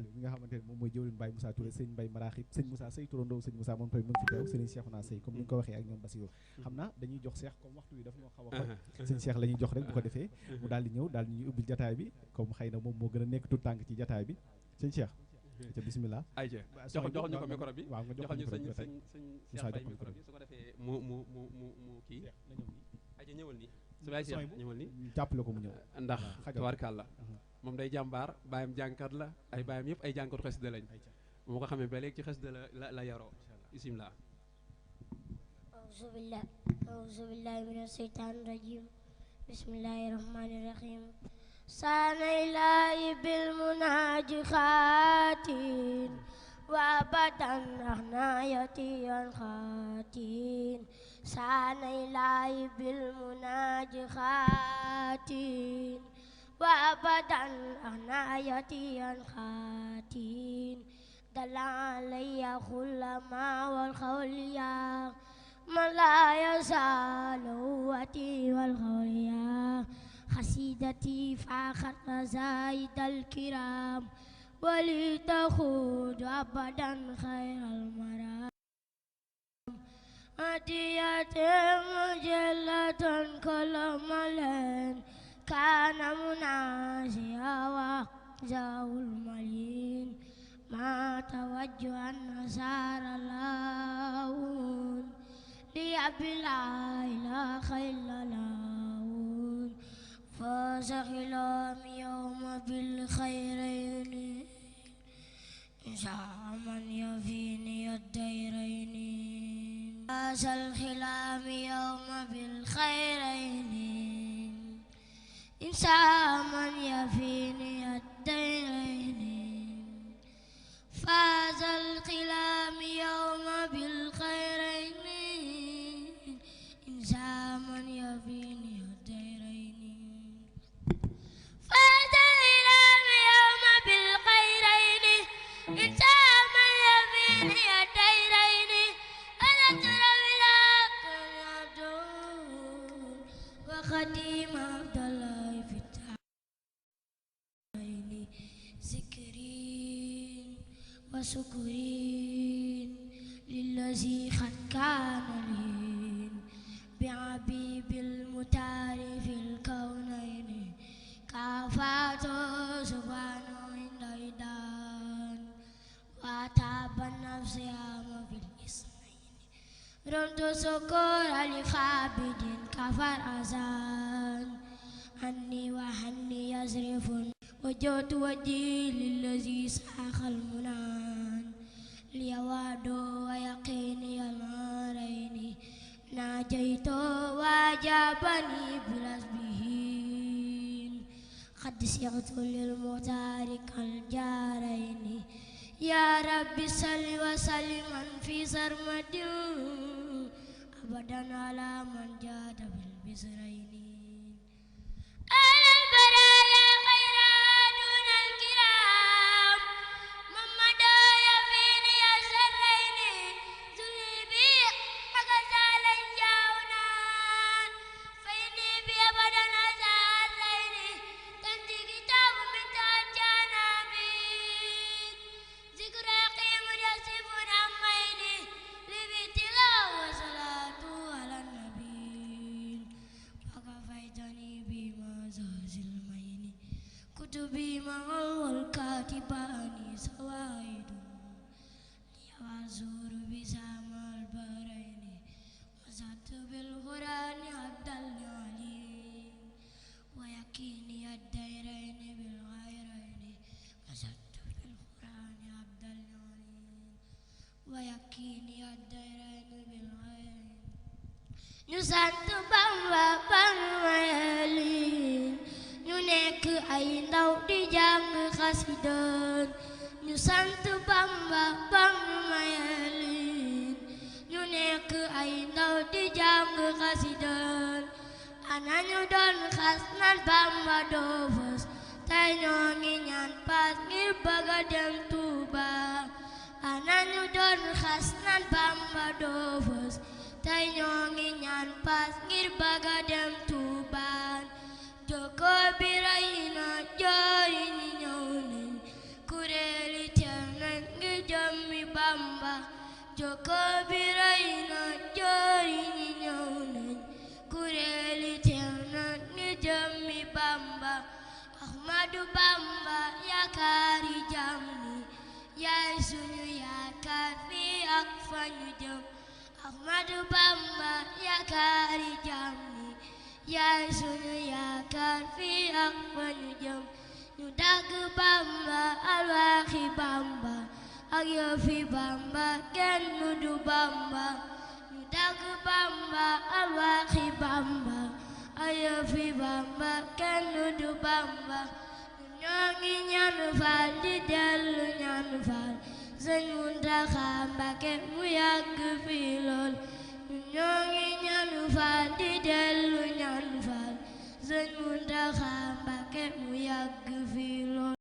Saliou mi nga xamante ne moom mooy jëwriñ Baye Moussa Touré sëñ Mbaye Maraxib sëñ Moussa Sey turandoo sëñ Moussa moom tamit mu ngi fi teew sëriñ Cheikhouna Sey comme ni nga ko waxee ak ñoom Basirou xam naa dañuy jox Cheikh comme waxtu wi daf ñoo xaw a xoj sëñ Cheikh la ñuy jox rek bu ko defee mu daal di ñëw daal ñuy ubbil jataay bi comme xëy na moom moo gën a nekk tout tànk ci jataay bi sëñ Cheikh ca bismillah ayca joxal ñu ko micro bi waaw nga joxal ñu jox sëñ ko sëñ Cheikh Baye micro bi su ko defee mu kii ayca ñëwal nii su Baye Cheikh ñëwal nii jàppale ko mu ñëw ndax tabarkàlla moom day jàmbaar baayam jànkat la ay baayam yëpp ay jànkatu xasida lañ moo ko xamee ba léegi ci xasida la yaroo bismillah أعوذ بالله من الشيطان الرجيم بسم الله الرحمن الرحيم سان إلهي بالمناجخات وأبدا أغنايتي الخاتين سان إلهي بالمناجخات وأبدا أغنايتي الخاتين دل علي كل ما والخوليا ما لا يزال هوتي والخوليا خسيدتي فاخت زايد الكرام ولتخوض أبدا خير المرام هدية مجلة كل ملين كان مناسيا وزاو الملين ما توجه النصار اللون ليأبي لا إله إلا الله فاز خلام يوم بالخيرين إن شاء من يفيني الديرين فاز الخلام يوم بالخيرين إن شاء من يفيني الديرين فاز الخلام يوم بالخيرين إن شاء من يفيني الديرين فاز الخلام يوم بالخيرين إن شاء من يفيني الديرين أنا ترى بلاك العبدون وخديم عبد الله في التعين ذكرين وشكرين للذي قد كان لين بعبيب المتعرف الكونين كافاته سبحانه عند إيدان وأتعب النفس يام في الإسمين رمت سكور لخابد كفر أزان عني وحني يزرف وجهت وجهي للذي ساخ المنان ليواد ويقيني النارين ناجيت وجابني بالأسبهين قد سعت للمختار كالجارين يا رب صل وسلما في سرمد أبدا على من جاد بالبسرين البرايا خيرا دون الكرام محمد يفيني السرين ذنبي مغزال جاونان فإني بي أبدا أزارين تنتي كتاب من تاجانا بيت ذكر قيم يصف عميني لبتلا وصلاة على النبي فكفيتني بما زاز المين كتبي مع والكاتبان سوائد ليوازور بسام البرين وزدت بالقرآن عبد العليم ويكيني الديرين بالغيرين وزدت بالقرآن عبد العليم ويكيني الديرين بالغيرين ñu sant Bamba Bamba yelin ñu nekk ay ndaw di jàng xasida ñu sant Bamba Bamba yelin ñu nekk ay ndaw di jàng xasida ana ñu doon xas naan Bamba doo fës tey ñoo ngi ñaan paas ngir bëgg a dem Tuuba ana ñu doon xas naan Bamba doo fës tey ñoo ngi ñaan paas ngir bëgg a dem Tuubaan jokkoo bi rey na joori ñi ñëw nañ kuréeli jokko bi rëy na joori ñi ñëw nañ kuréeli teew na ni jëmmi Bamba Ahmadu Bamba yaakaari jàmm ni yaay suñu yaakaar fi ak fa ñu jëm Ahmadu Bamba yaakaari jàmm ni yaay suñu yaakaar fi ak fa ñu jëm ñu dagg Bamba alwaaxi Bamba ak yëfi Bamba kenn du Bamba ñu dagg Bamba alwaaxi Bamba ak yëfi Bamba kenn du Bamba ñoo ngi ñaan Faal di dellu ñaan Faal Sëñ Muntaxa Mbàkke mu yàgg fi lool